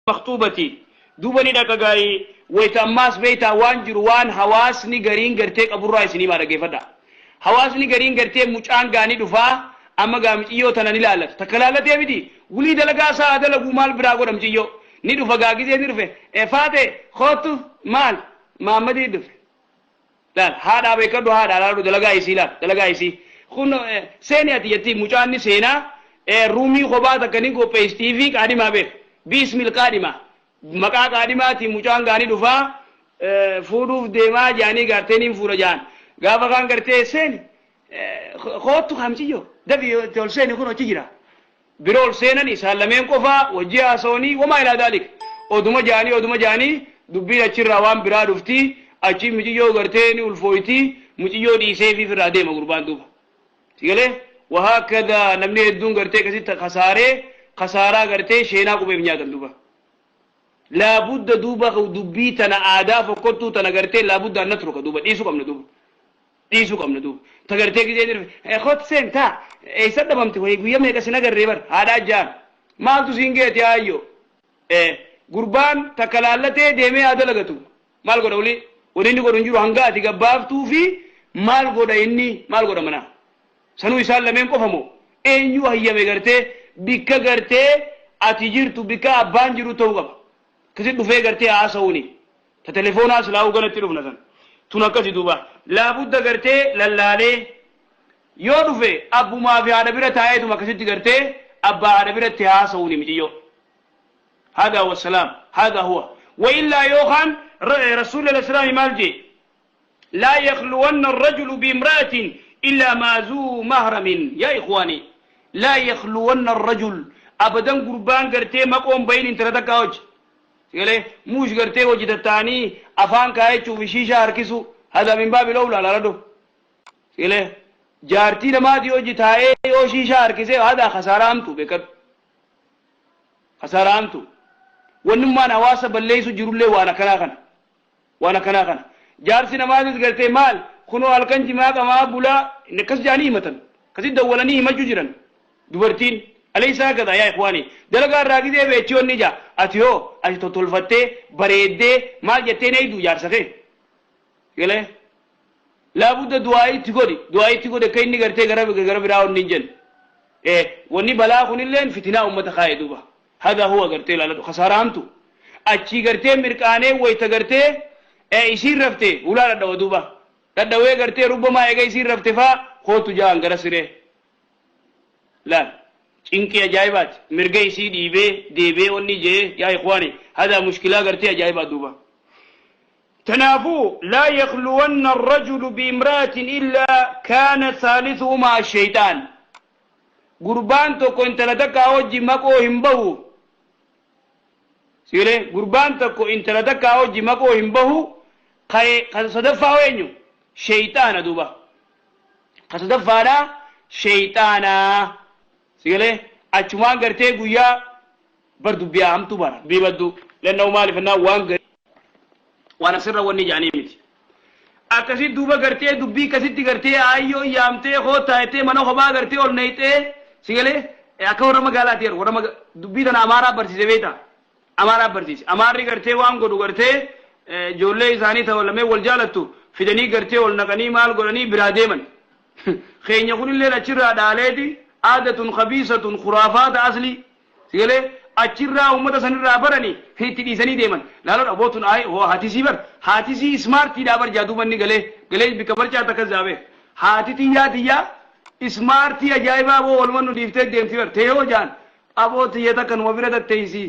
Makxuubati duuba ni dhaqa gaarii wayta ammaas beeytaa waan jiru waan hawaasni gariin gartee qaburraa isinii maa dhaggeeffadha. Hawaasni gariin gartee mucaan gaanii dhufaa amma gaa miciyyoo tana ni laallata. Takka laallatee miti wulii dalagaa isaa haa dalaguu maal biraa godha miciyyoo. Ni dhufa gaa gizee ni dhufe faate koottu maal Maammadii dhufe. Laal haadhaa beekadhu haadhaa laaladhu dalagaa isii laal dalagaa isii. Kun seeni ati jettii mucaan ni seenaa ruumii kophaa takka ni qopheessitii fi qaadhimaa beek. Biismil qaadhimaa. Maqaa qaadhimaatiin mucaan gaanii dhufaa fuudhuuf deemaa jaanii gartee niin fuudha jaan. Gaafa kaan gartee seeni koottu kaamciyyoo dafi ol seeni kun achi jira. Bira ol seenan isaan lameen qofaa wajji haasawanii wamaa ilaa daalik. Oduma jaanii oduma jaanii dubbiin achirraa waan biraa dhufti achi muciyyoo gartee ni ulfooyti muciyyoo dhiisee fi irraa deema gurbaan duuba. Sigalee wahaakada namni hedduun gartee akkasitti kasaaree kasaaraa gartee sheenaa qubeef nyaatan duuba. Laabudda duuba dubbii tana aadaa fokkottuu tana gartee laabudda an natruka duuba dhiisuu qabna duuba. Dhiisuu qabna duuba. Ta gartee gizee ni dhufe kot seen taa eessa dhabamte wayii guyya meeqa sin agarree bar haadhaa jaan maaltu siin geeti aayyoo. Gurbaan takka laallatee deemee haa dalagatu maal godha wali wani inni godhu hin jiru hanga ati gabbaaftuu fi maal godha inni maal godha mana sanuu isaan lameen qofa moo eenyu hayyame gartee bikka gartee ati jirtu bikka abbaan jiru ta'uu qaba akkasi dhufee gartee haasa'uuni ta telefoonaa silaa'uu ganatti dhufna san tun akkasi duuba laabudda gartee lallaalee yoo dhufe abbumaa fi haadha bira taa'eetuma akkasitti gartee abbaa haadha biratti haasa'uuni miciyyoo. هذا هو السلام هذا هو وإلا يوخان رسول الله السلام مالجي لا يخلون الرجل بامرأة إلا ما ذو محرم يا إخواني لا يخلون الرجل أبدا قربان قرتي مقوم بين انت ردك قال موش قرتي وجد الثاني أفان كايتشو في شيشة أركسو هذا من باب الأولى لا ردو قال جارتي لما دي وجد هاي أو شيشة أركسي هذا خسارة أمتو بكر خسارة أمتو wannummaan hawaasa balleessu jirullee waan akkanaa kana waan akkanaa kana jaarsi namaatis gartee maal kunoo halkan jimaa qamaa bulaa akkas jaanii himatan akkasitti dawwalanii himachuu jiran dubartiin alaysa hakadha yaa ikhwaani dalagaa irraa gizee beechi wanni ija ati hoo ati tottolfattee bareeddee maal jettee neeydu jaarsa kee galee laabudda du'aa itti godhi du'aa itti godhi akka inni gartee gara gara biraa wanni hin jenne wanni balaa kunilleen fitinaa ummata kaa'e duuba. هذا هو قرتي لا خسارة أمتو أتشي قرتي مركاني ويتقرتي يصير رفتي ولا لا دوبا لا دوي قرتي ربما يجي يصير رفتي فا خوتو جان قرسره لا إنك يا جايبات مرجع يصير يبي ديبي وني جي يا إخواني هذا مشكلة قرتي يا جايبات دوبا تنافو لا يخلون الرجل بامرأة إلا كان ثالثهما الشيطان قربان تو كنت لدك أوجي مكو همبه سيري قربان تكو انت لدك أوجي مكو همبه قد صدفة وينيو شيطان دوبا قد صدفة لا شيطان سيري أجمان قرتي قويا بردو بيا أمتو برا بيبدو لأنه مالي فنا وان وانا سر وني جاني ميتي akkasi duuba gartee dubbii akkasitti gartee aayyoo yaamtee koo taa'etee mana kophaa gartee ol neeyxee sigalee akka warra magaalaati yeroo warra dubbii tana amaaraa barsiise beektaa amaaraa barsiise amaarri gartee waan godhu gartee ijoollee isaanii ta'u lamee wal jaalattu fidanii gartee ol naqanii maal godhanii biraa deeman keenya kunillee achirraa dhaaleeti aadatun khabiisatun khuraafaata asli sigalee achirraa uummata sanirraa baranii itti dhiisanii deeman laaloo abootun ayi hoo haatisii bar haatisii ismaartiidhaa bar jaa duuba inni galee galee bikka barcaa takka zaabee haati tiyyaa tiyyaa ismaartii ajaa'ibaa aboo walumaa nu dhiiftee deemti bar teehoo jaan aboo tiyya takka numa bira tatteessi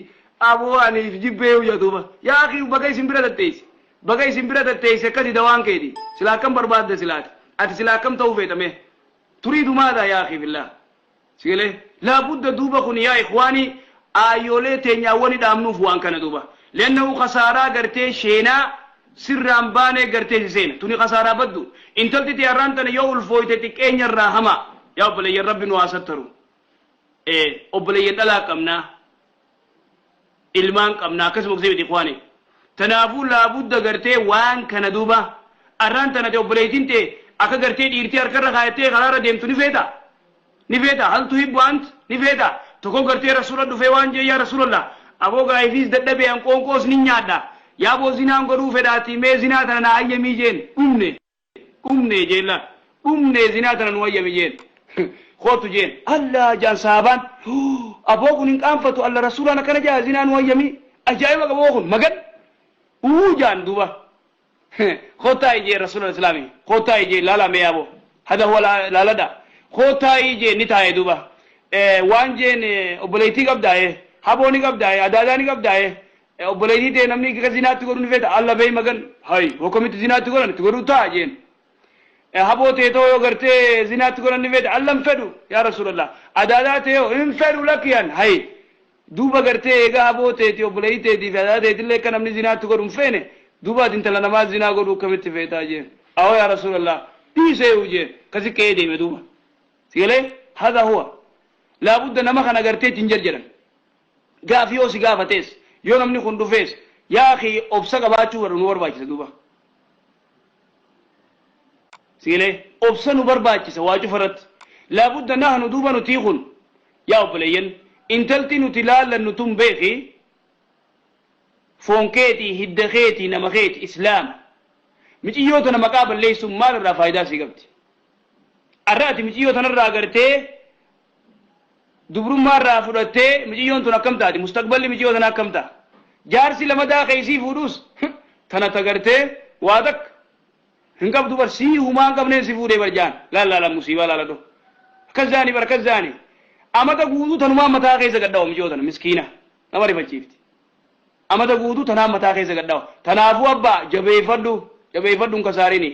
aboo aniif jibbee yaa duuba yaa akhi baga isin bira tatteessi baga isin bira tatteessi akkasi dawaan keeti silaa akkam barbaadde silaati ati silaa akkam ta'uu feetame turiidu maadha yaa akhi billah sigalee laabudda duuba kun yaa ikhwaanii aayyolee teenyaawwan dhaamnuuf waan kana duuba lennahu khasaaraa gartee sheenaa sirraan baanee gartee si seena tuni khasaaraa baddu intalti tiyarraan tana yoo ulfooyte xiqqeenya irraa hama yaa obboleeyyan rabbi nu haa sattaru obboleeyyan dhalaa qabnaa ilmaan qabnaa akkasuma kusee miti ikhwaani tanaafuu laabudda gartee waan kana duuba arraan tana te obboleeytiin tee akka gartee dhiirtii harkarra kaayattee karaarra deemtu ni feeta ni feeta hal tuhibbu ant ni feeta tokko gartee rasuula dhufee waan jee yaa rasuulallah Aboo gaayifiis dadhabee an qoonqoos nin nyaadha. Yaaboo zinaan godhuu fedhaatii mee zinaa tana naa hayyamii jeen. Dhumne dhumne jeen laal. Dhumne zinaa tana nu hayyami jeen. Kootu jeen. Allah jaan sahaabaan. Aboo kun hin qaanfatu alla rasuulaan akkana jaa zinaa nu hayyamii. Ajaa'iba qaboo kun magan. Uu jaan duuba. Kottaa ijee rasuula islaami. Kottaa ijee laala mee yaaboo. Hada huwa laaladha. Kottaa ijee ni taa'e duuba. Waan jeen obboleettii qabdaa haboo ni qabdaa adaadaa ni qabdaa obboleettii ta'e namni akka zinaatti godhu ni feeta alla beey magan hay hokkamitti zinaatti godhan itti godhuu ta'a jeen. Haboo ta'e ta'oo yoo gartee zinaatti godhan ni feeta alla hin fedhu yaa rasuulallah adaadaa ta'e yoo hin fedhu lakkiyan hay duuba gartee egaa haboo ta'eeti obboleettii ta'eetii fi adaadaa ta'eetillee akka namni zinaatti godhu hin feene duuba ati intala namaa zinaa godhuu akkamitti feetaa jeen. Awoo yaa rasuulallah dhiisee jeen kasi ka'ee deeme duuba. Sigalee hada huwa laabudda nama kana gartee ittiin jarjaran. Gaafii yoo si gaafatees yoo namni kun dhufees yaa akhi obsa qabaachuu nu barbaachisa duuba. Sigalee obsa nu barbaachisa waa cufa irratti. Laabudda nahnu duuba nutii kun yaa obboleeyyan intalti nuti laallannu tun beeki foon keetii hidda keetii nama keeti islaama. Miciyyoo tana maqaa balleessuun maal irraa faayidaa sii qabdi? Arra ati miciyyoo tanarraa gartee dubrummaa irraa fudhattee miciyyoon tun akkam taati? Mustaqballi miciyyoo tanaa akkam ta'a? Jaarsi lamadaa keeysii fuudhus tana tagartee waa takka hin qabdu bar sii humaa hin qabneen si fuudhee bar jaan laal laala musiibaa laala dho akkas jaani bar akkas jaani amata guutuu tanumaan mataa keessa gadhawa miciyyoo tana miskiina nama rifachiifti amata guutuu tanaan mataa keessa gadhawa tanaafuu abbaa jabeeffadhu jabeeffadhu hin kasaarini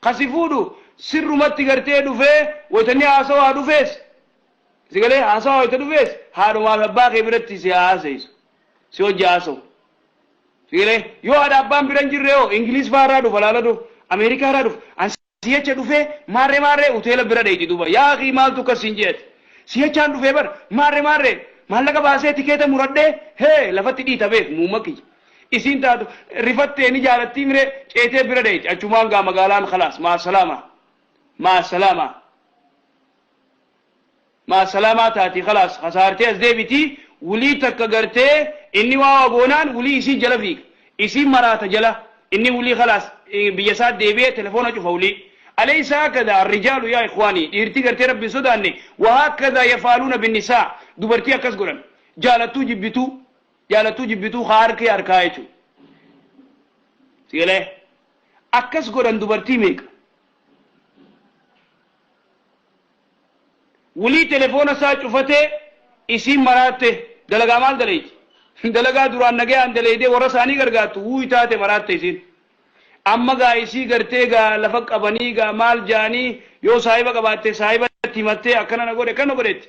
kasi fuudhu sirrumatti gartee dhufee waytanni haasawaa dhufees sigalee haasawaa wayta dhufees haadhumaa fi abbaa kee biratti si haasaysu si hojii haasawu sigalee yoo haadha abbaan bira hin jirre hoo Ingiliis fa'aa dhufa laala dhufu Ameerikaa irraa dhufa an siyacha dhufee maarree maarree hoteela bira dheeyti duuba yaa akii maaltu akkas siin jeeti siyachaan dhufee bar maarree maarree maallaqa baasee tikeeta muradhee hee lafatti dhiita beek muumma kiyya isiin taatu rifattee ni jaalattii miree ceetee bira dheeyti achumaan gaa magaalaan khalaas maa salaama maa salaama maa salaamaa taati khalaas kasaartee as deebitii wulii takka gartee inni waa goonaan wulii isii jala fiiga isii maraata jala inni wulii khalaas biyya isaa deebi'ee telefoona cufa wulii. أليس هكذا الرجال يا إخواني dhiirti gartee rabbi sodaanne وهكذا يفعلون بالنساء dubartii akkas godhan jaalattuu jibbituu jaalattuu jibbituu harkee harkaa jechuudha. Sigalee akkas godhan dubartii meeqa wulii telefoona isaa cufatee isiin maraatte dalagaa maal daleeyti dalagaa duraan nagayaan daleeydee warra isaanii gargaartu wuuyi taate maraatte isiin amma gaa isii gartee gaa lafa qabanii gaa maal jaanii yoo saahiba qabaatte saahibatti himattee akkana na godhe akkana godhetti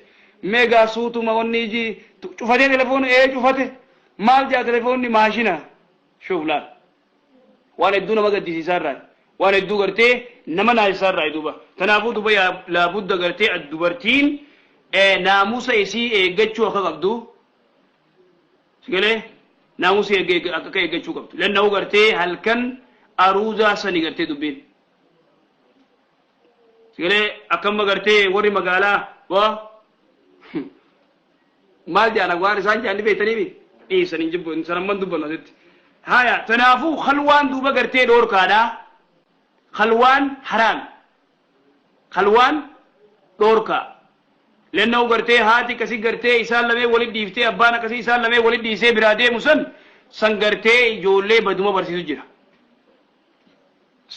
mee gaa suutuma wanni iji cufatee telefoona ee cufate maal jaa telefoonni maashina shuuf laal waan hedduu nama gaddisiisaa irraa waan hedduu gartee nama naasisaa irraa duuba tanaafuu duuba laabudda gartee dubartiin naamusa isii eeggachuu akka qabdu sigalee naamusa akka eeggachuu qabdu lanna'uu gartee halkan aruuzaa sani gartee dubbiin sigalee akkamma gartee warri magaalaa waa maal jaana waan isaan jaanni beektanii dhiisan hin jibbu sanamman dubbannu asitti haya tanaafuu khalwaan duuba gartee dhoorkaadha khalwaan haraam khalwaan dhoorkaa lenna'u gartee haati akkasii gartee isaan lamee walit dhiiftee abbaan akkasii isaan lamee walit dhiisee biraa deemu san san gartee ijoollee baduma barsiisu jira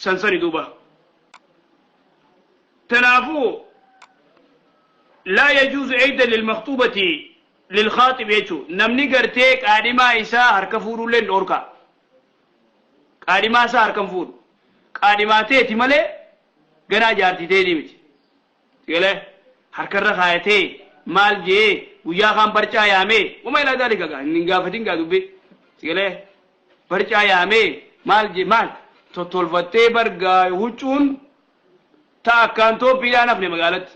san sani duuba tanaafuu لا يجوز أيضا للمخطوبة للخاطب يجو نمني قرتي قادما إسا هركا فورو لين أوركا قادما إسا هركا فورو قادما تيتي مالي غنا جارتي تيتي ميتي تقول هركا رخايتي مال جي ويا خان برچا يامي وما إلى ذلك قال نغافتين قادو بي تقول برچا يامي مال جي مال تطولفتي برغا huccuun ta akkaan Itoophiidhaan hafne magaalatti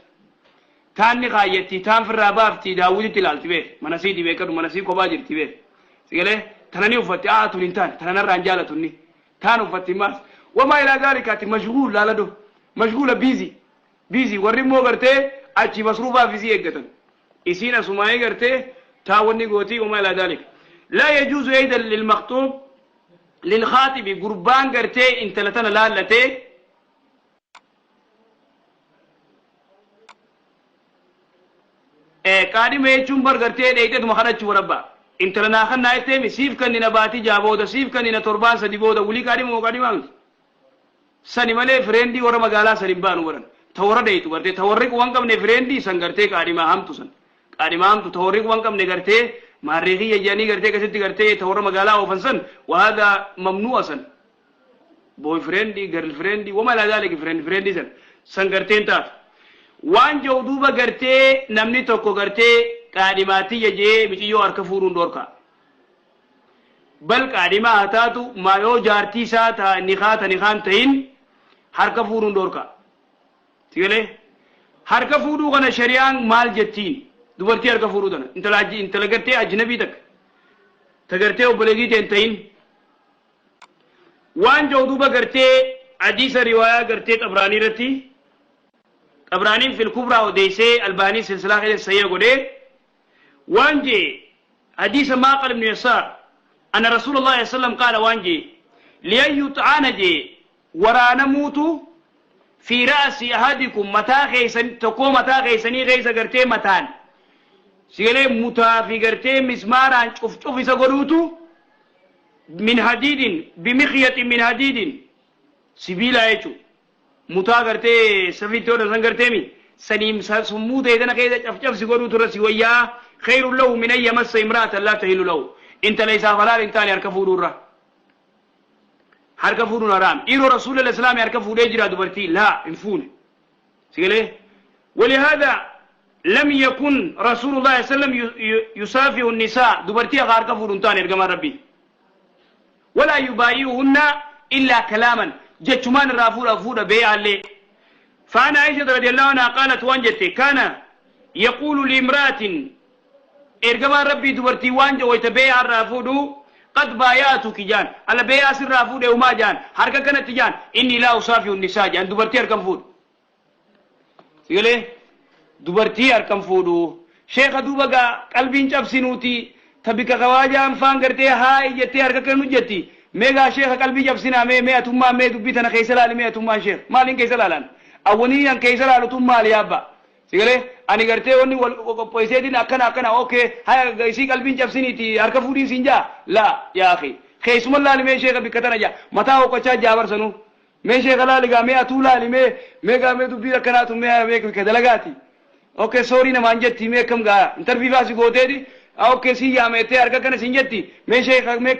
taanni kaayyatti taan firraa baafti daawwititti ilaalti beek mana siiti beekadu mana sii kophaa jirti beek sigalee tanani uffatti aa tun hin taane tananarraa hin jaalatunni taan uffatti maas wamaa ilaa zaalikaati mashguul laalado mashguula biizii biizii warri immoo gartee achi masruufaaf isii eeggatan isiin asumaa'ee gartee taa wanni gootii wamaa ilaa zaalika. Laa yajuuzu aydan lilmakxuub lilkhaatibi, gurbaan gartee intala tana laallatee qaadhima jechuun bar gartee dheeyxetuma kadhachuu warabba intala naa kannaa jetteemi, siif kannina baatii 6 booda, siif kannina torbaan 3 booda. Wulii qaadhima moo qaadhimaa miti sani malee friendii warra magaalaa san hin baanu baran. Ta warra dheeyxu gartee, ta warri quban qabne friendii san gartee qaadhimaa hamtu san, qaadhimaa hamtu ta warri quban qabne gartee maarree kiyya jedhanii gartee akkasitti gartee ta warra magaalaa oofan san. Wahaadha mamnu'a san, boyfriendii, girlfriendii, wama ilaa zaalika, friend friendii san san garteen taatu waan jiru. Duuba gartee namni tokko gartee qaadhimaatiyya jee miciyyoo harka fuudhuun dhorka. Bal qaadhimaa haa taatu maa yoo jaartii isaa ta nikaa ta nikaan ta'in harka fuudhuun dhorka. Sigalee harka fuudhuu kana shari'aan maal jettiin? Dubartii harka fuudhuu tana, intala intala gartee ajnabii takka ta gartee obboleettii ta'in ta'in waan jiru. Duuba gartee hadiisa riwaayaa gartee Xabraanii irratti, Xabraaniin fil Kubraa odeessee, Albaanii silsilaa keessa sahiha godhee waan jee, hadiisa Maaqal ibnu Yasaar anna Rasuula Allahi sallam qaala waan jee, liyan yuxaana jee waraanamuutu fi ra'si ahadikum, mataa keessan tokkoo, mataa keessanii keessa gartee mataan sigalee mutaa fi gartee mismaaraan cufcuf isa godhuutu, min hadiidin, bimikyatin min hadiidin, sibiilaa jechuu, mutaa gartee safiitti hodhan san garteemi saniin summuu ta'e tana keessa cafcafsi godhuutu irra si wayyaa, khayrun lahu min an yamassa imra'atan laa tahillu lahu, intala isaaf halaal hin taane harka fuudhuu irra. Harka fuudhuun haraam. Dhiiroo Rasuulli Islaamii harka fuudhee jira dubartii? Laa, hin fuune. Sigalee ولهذا لم يكن رسول الله صلى الله عليه وسلم يصافح النساء، dubartii harka fuudhuun taane ergamaan Rabbii, ولا يبايعهن إلا كلاما، jechumaan irraa fuudha fuudha beeyaallee. فعن عائشة رضي الله عنها قالت waan jette، كان يقول لامرأة، ergamaan Rabbii dubartii waan wayta beeyaa irraa fuudhu، قد بايعتك jaan, ala beeyaa sirraa fuudhe umaa jaan, harka kanatti jaan، إني لا أصافح النساء jaan, dubartii harkan fuudhu. Sigalee dubartii harkan fuudhu sheekha. Duuba gaa qalbiin cabsinuuti ta bika kawaajaan faan gartee haa jettee harka kennu jetti. Mee gaa sheekha, qalbii cabsinaa. Mee mee atummaa mee dubbii tana keessa laali. Mee atummaan sheekh maaliin keessa laalan? Awwanii an keessa laalu tun maali yaabba? Sigalee ani gartee wanni wal qopheesseetiin akkana akkana, okay, haya, isii qalbiin cabsiniiti harka fuudhiin siin jaa. Laa yaa akhi, keessuma laali mee sheekha, bikka tana jaa mataa hoqochaa jaabarsanu. Mee sheekha laali gaa, mee atuu laali, mee mee gaa, mee dubbii akkanaatu, mee mee bikka dalagaati. Okay, sorry namaan jetti. Mee akkam gaa interview faasi gooteeti, okay, si yaamettee harka kana siin jetti. Mee sheekha, mee